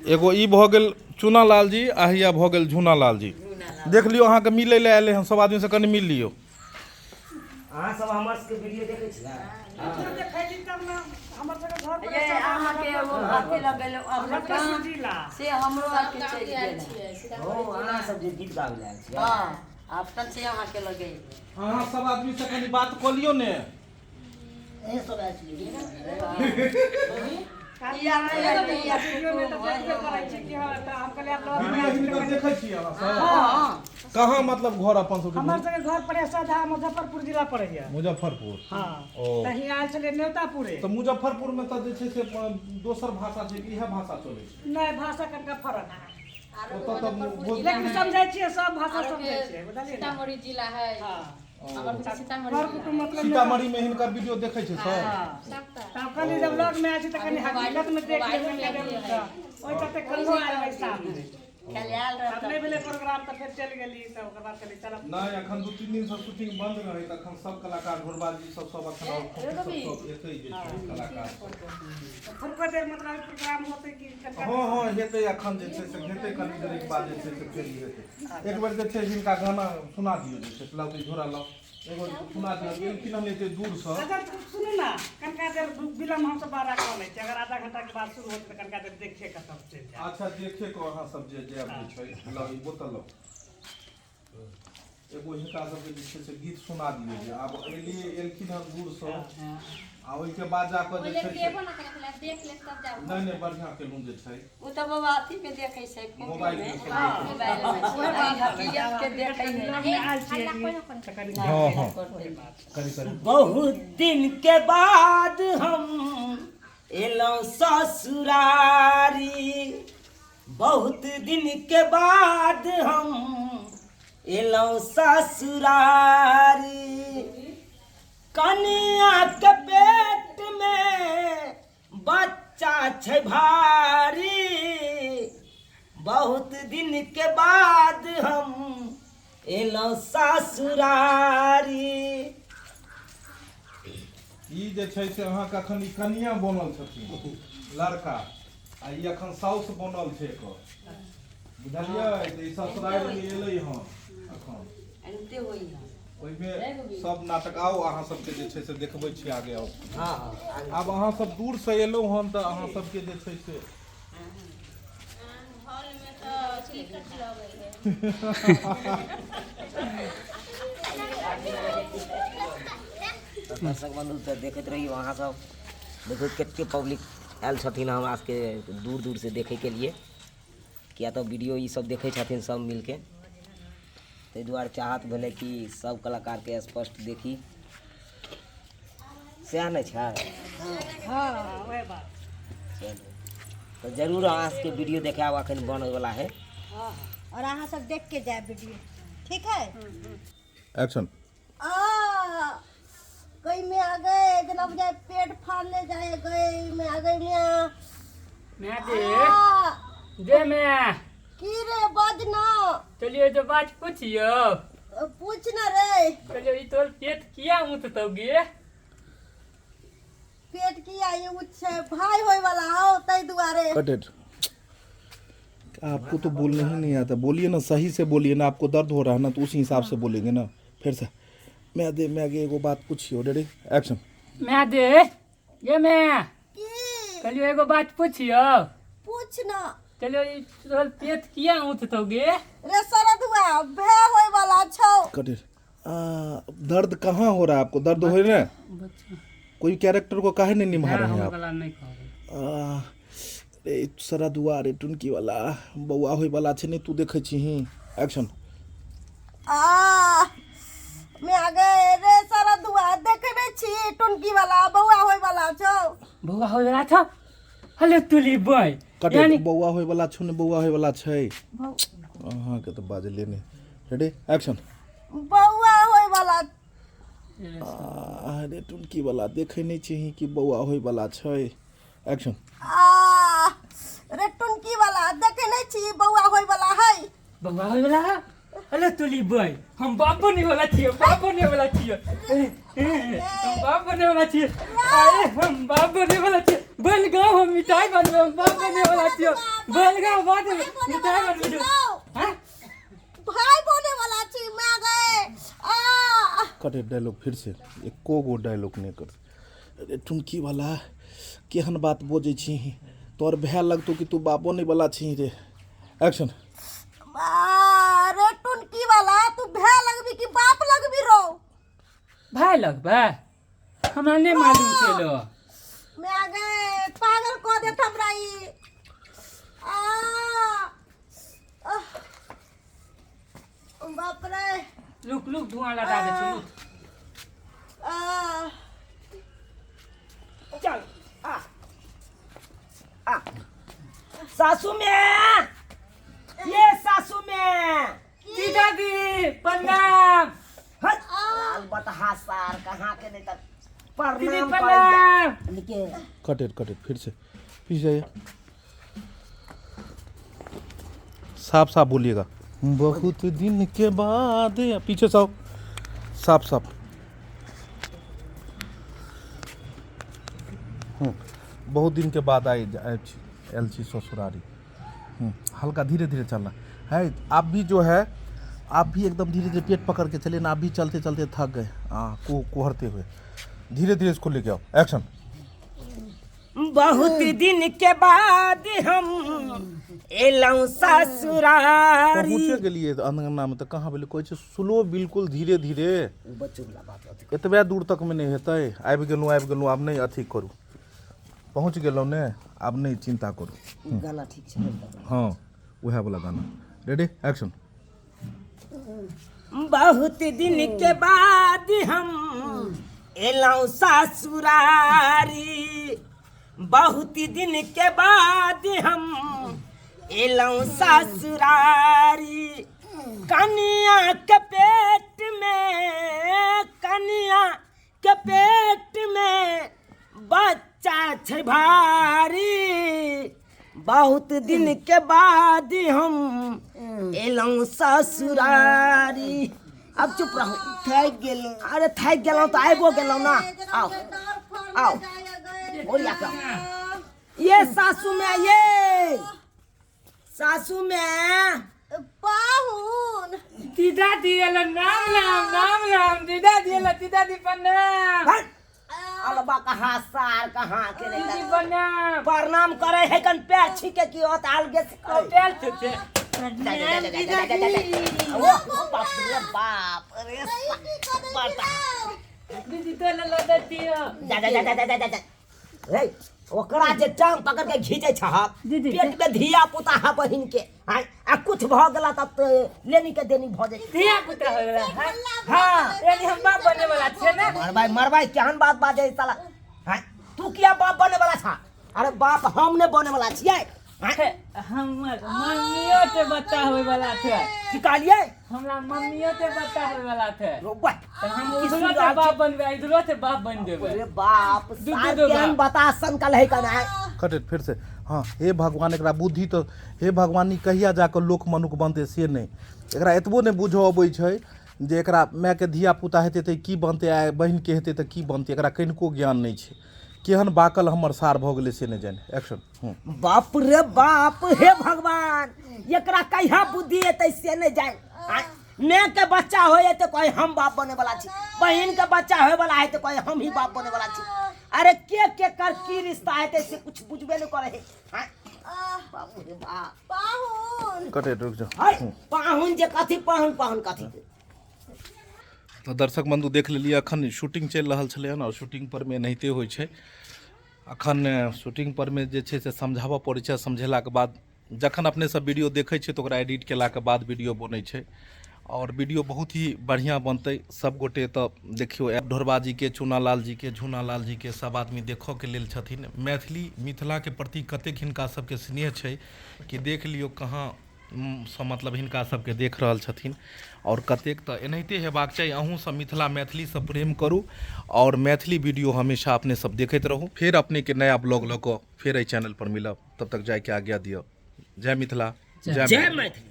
एगो ई भऽ गेल चूना लाल जी आ हैया भऽ गेल झूना लाल जी। देख लियौ, अहाँके मिलै लए एलै हन, सब आदमीसँ कनि मिल लियौ। अहाँ सब हमर सबके वीडियो देखै छियै? देखै छी तब ने हमर सबके घर पर ये अहाँके एगो अथी लगेलहुँ मुजफ्फरपुर जिला से हमरो आरके चलि गेल। ओ अहाँ सब जे गीत गाबै लए आयल छियै? हँ, अपना से अहाँके लगेलहुँ। अहाँ सब आदमीसँ कनि बात कऽ लियौ ने। अहीं सब आयल छियै गीत गाबै लए? किया नहि एलियै? वीडियो में तऽ देखबे करै छी कि हँ, तऽ हम कहलियै आब लग वीडियो हिनकर देखै छियै अहाँ सब? हँ। कहाँ मतलब घर अपन सबके? हमर सबके घर पड़े सधा, मुजफ्फरपुर जिला पड़ैया। मुजफ्फरपुर? हँ। ओ तऽ हियाँ आयल छलियै न्योतापुरे। तऽ मुजफ्फरपुरमे तऽ जे छै से दोसर भाषा छै कि इएह भाषा चलै छै? नहि, भाषा कनिका फरक, ओतऽ तऽ लेकिन समझै छियै, सब भाषा समझै छियै, बुझलियै ने? सीतामढ़ी जिला है। हँ। हमर सबके सीतामढ़ी घर जिला। कुटुम्ब मतलब सीतामढ़ीमे हिनकर वीडियो देखै छै सब? सबटा। तब कहलियै जब लगमे आयल छी तऽ कनि हकीकतमे देख मोबाइलो लेबै में कनि अभी है। तऽ ओहि चलते कल्हो आयल रही शाममे। काल्हि आयल तब रहत। नहि भेलै प्रोग्राम तऽ फेर चलि गेली, तऽ ओकर बाद कहलियै चलब। नहि, एखन 2-3 दिनसँ शूटिंग बन्द रहै तऽ एखन सब कलाकार ढोरबाजी सब सब एखन आओर फोकस सब सब एतै जे छै कलाकार सब। तऽ थोड़को देर मतलब प्रोग्राम होतै कि कनिका? हँ हँ, हेतै, एखन जे छै से हेतै, कनि देरीके बाद जे छै से फेर ई हेतै। एक बेर जे छै हिनका गाना सुना दियौ जे छै, लाउ तऽ ई झोरा लाउ, एगो सुना दियौ। एलखिन हन एते दूरसँ। अच्छा सुनू ने, कनिका देर विलम्ब हमसब बारह कऽ लै छी, अगर आधा घंटा के बाद शुरू होतै तऽ कनिका देर देखिए कऽ तब चलि जायब। अच्छा, देखे कऽ अहाँ सब जे जायब जे छै। लाउ ई बोतल लाउ। एगो हिनका सबके जे छै से गीत सुना दियौ जे आब एलियै, एलखिन हन दूरसँ, आ ओहिके बाद जाकऽ जे पहिले छै से देबो ना करे, पहिले देख ले तब जाबो। नहि नहि, बढ़िआँ केलहुँ जे छै। ओ तऽ बाबा अथीमे देखै छै, मोबाइलमे। मोबाइलमे ई हकीकत के देखै नहि। लगमे आयल छियै हल्ला ई, कोइ ना करे। तऽ कनि हँ हँ, करी करी। बहुत दिन के बाद हम एलहुँ ससुरारी, बहुत दिन के बाद हम एलहुँ ससुरारी, कनिया के पेट में बच्चा छै भारी, बहुत दिन के बाद हम एलहुँ ससुरारी। ई जे छै से अहाँके अखन ई कनिया बनल छथिन लड़का, आ ई अखन साउस बनल छै एकर, बुझलियै? तऽ ई ससुरारि मे एलै हन अखन। एनते होइ है। ओहिमे सब नाटक। आउ, अहाँ सबके जे छै से देखबै छी, आगे आउ। हँ हँ। आब अहाँ सब दूर से एलहुँ हन तऽ अहाँ सबके जे छै से हॉल में तऽ टिकट लगै है। तऽ दर्शक बन्धु, तऽ देखैत रहियौ अहाँ सब, देखियौ कते पब्लिक आयल छथिन हमरा सबके दूर दूर से देखैके लिए, किया तऽ वीडियो ई सब देखै छथिन सब मिलके, ताहि दुआरे चाहत भेलै कि सब कलाकारके स्पष्ट देखी, सएह ने छै? हँ, वएह बात। चलू तऽ जरूर अहाँ सबके वीडियो देखायब, अखन बनैवला है। हाँ, और अहाँ सब देख के जाए वीडियो, ठीक है? एक्शन। आ गई में आ गए, जना बुझाय पेट फाड़ने जाए गई में आ गई में। मैं दे आ, दे मैं की रे, बाज ना। चलिए जो बात पूछियो। पूछ ना रे। चलिए, ई तोर पेट किया ऊँचतौ गे? पेट किया ई ऊँच छै? भाई होय वाला हो ताहि दुआरे। कटेड। आपको तो बोलने ही नहीं आता। बोलिए ना, सही से बोलिए ना। आपको दर्द हो रहा है ना, तो उसी हिसाब से बोलेंगे ना। फिर से मैं दे, मैं आगे एगो बात पूछियो। Ready, action. मैं दे ये मैं की? चलिए एगो बात पूछियो। पूछ ना। चलिए, ई तोर पेट किया ऊँचतौ गे? रे सरदुआ, भे होय वाला छौ। कटेड। दर्द कहाँ हो रहा है आपको? दर्द हो रहा है? कोई कैरेक्टर को काहे नहीं निभा रहे हैं आप? गला नहीं कहबै। रे सरदुआ, रे टुनकी वाला, बौआ होय वाला छै ने, तू देखै छिही। एक्शन। आ मैं आ गए रे सरदुआ, देखे नै छी टुनकी वाला, बौआ होय वाला छौ। बौआ होय वाला छौ? हेलो तुली बॉय। कटे। यानी बौआ होय वाला छौ ने, बौआ होय वाला छै। अहाँके तऽ बाजले नहि। Ready, action. बौआ होय वाला। अरे टुनकी वाला, देखै नहि छिही कि बौआ होय वाला छै? एक्शन। आ रे टुनकी वाला, देखे नै छी बौआ होय वाला है। बौआ होय वाला है? हेलो तुली बॉय, हम बाप बने वाला छियै, बाप बने वाला छियै। ए, ए, हम बाप बने वाला छियै। अरे हम बाप बने वाला छियै, बैलगांव हम मिठाई बनबै, हम बाप बने वाला छियो। बैलगांव बाद मिठाई बनबै छियो। हैं? भाई बोले वाला छी मैं गए आ। कटे डायलॉग फिर से, एको गो डायलॉग नहि कर। अरे टुनकी वाला, केहन बात बजै छी? तोहर भाय लगतौ कि तू बाप बनै वाला छी रे? एक्शन। अरे टुनकी वाला, तू भाय लगबी कि बाप लगबी रो? भाय लगबै, हमरा नहि मालूम छै लो। मैं गए, पागल कऽ देत हमरा ई। आ आह। बाप रे। लुक लुक, धुआं लगा दे छै, लुक। आ। चल आ आ, सासू में, ये सासू में। दीदादी प्रणाम। हट, लाल बतहा सार कहाँ के नहीं तक दीदी प्रणाम करैया। प्रणाम। निके। कटे कटे, फिर से पीछे जाइए, साफ साफ बोलिएगा। बहुत दिन के बाद, पीछे साफ साफ साफ। बहुत दिन के बाद आए आयल छी, आयल छी ससुरारी। हल्का धीरे धीरे चलना है। आप भी जो है, आप भी एकदम धीरे धीरे पेट पकड़ के चलिए ना। आप भी चलते चलते थक गए। हाँ, कुहरते हुए धीरे धीरे इसको लेके आओ। एक्शन। बहुत दिन के बाद हम एलहुँ ससुरारी। पहुँचे गेलिए अंगना में तऽ कहाँ भेलै? कहै छै स्लो, बिल्कुल धीरे धीरे। बच्चो वाला बात। एतबे दूर तक मे नहि हेतै। आबि गेलहुँ, आबि गेलहुँ, आब नहि अथी करू। पहुँच गेलहुँ ने, आब नहि चिन्ता करू। गाना ठीक छै? हँ, उएह वाला गाना। Ready, action. बहुत दिन के बाद हम एलहुँ ससुरारी, बहुत दिन के बाद हम एलहुँ ससुरारी। कनिया के पेट में, कनिया के पेट में बच्चा छै भारी। बहुत दिन के बाद हम एलहुँ ससुरारी। अब चुप रहू। थाकि गेलहुँ। अरे थाकि गेलहुँ तऽ आबिओ गेलहुँ ना। आओ आओ, ओरिया कऽ। ये सासू में, ये सासू में। पाहुन। दीदा दी एलो, नाम नाम नाम नाम दीदा दी एलो। दीदा दी प्रणाम। हट, अलबा कहाँ सार कहाँ के नहीं। दीदी प्रणाम। प्रणाम करे है कन पैर छीके की होत अलगे से करे। पैर छूते। जा जा जा जा जा जा जा जा। ओ ओ बाप रे बाप रे। बता। दीदी तो लला दियो। जा जा जा जा जा जा जा। रे ओकरा जे टांग पकड़ के घींचे छहक, दीदी। पेट में धिया पुता हा बहिन के। आय, आ कुछ भ गेला तब तो लेनी के देनी भ जाई। धिया पुता हो गेला। हाँ, यानी हम बाप बने वाला छियै ने? मरबाई मरबाई, केहन बात बाजे साला। आय, तू किया बाप बने वाला छा? अरे बाप हम ने बने वाला छियै। आय, हमर मम्मियो के बच्चा होय वाला छै। की कहलियै? हमरा मम्मियो के बच्चा होय वाला छै। रोबा। तऽ हम उधरो से बाप बनबै, इधरो से बाप बन जेबै। अरे बाप। दू सार दू केहन बाप। बता संकल है कना। कटे फिर से। हाँ, हे भगवान, एकरा बुद्धि तऽ, हे भगवान, ई कहिया जाकऽ लोक मनुख बनतै से नहि। एकरा एतबो नहि बुझऽ अबै छै जे एकरा मायके धिया पुता हेतै तऽ की बनतै आ बहिनके हेतै तऽ की बनतै। एकरा कनिको ज्ञान नहि छै। केहन बाकल हमर सार भऽ गेलै से नहि जानि। एक्शन। हूँ। बाप रे बाप, हे भगवान, एकरा कहिया बुद्धि एतै से नहि जानि। आँय, माय के बच्चा होय तऽ कहे हम बाप बने वाला छी, बहिन के बच्चा होय वाला है तऽ कहे हम ही बाप बने वाला छी। अरे के के कर की रिश्ता हेतै से कुछ बुझबे नहि करे है। आँय, बाप रे बाप। पाहुन। कटे, रुक जाओ। हाय पाहुन जे कथी पाहुन पाहुन कथी के। तऽ दर्शक बन्धु, देख लेलियै, अखन शूटिंग चलि रहल छलै हन आओर शूटिंग पर मे एनाहिते होइ छै। अखन शूटिंग पर मे जे छै से समझाबऽ पड़ै छै। समझेलाके बाद जखन अपने सब वीडियो देखै छियै तऽ ओकरा एडिट केलाके बाद वीडियो बनै छै आओर वीडियो बहुत ही बढ़िआँ बनतै। सब गोटे तऽ देखियौ, ढोरबा जीके, चूनालाल जीके, झूनालाल जीके सब आदमी देखऽके लेल छथिन। मैथिली मिथिलाके प्रति कतेक हिनका सबके स्नेह छै कि देख लियौ, कहाँ सँ मतलब हिनका सबके देख रहल छथिन आओर कतेक। तऽ एनाहिते हेबाक चाही। अहूँ सब मिथिला मैथिलीसँ प्रेम करू आओर मैथिली वीडियो हमेशा अपने सब देखैत रहू। फेर अपनेके नया ब्लॉग लऽ कऽ फेर एहि चैनल पर मिलब, तब तक जायके आज्ञा दिअ। जय मिथिला, जय जय मैथिली।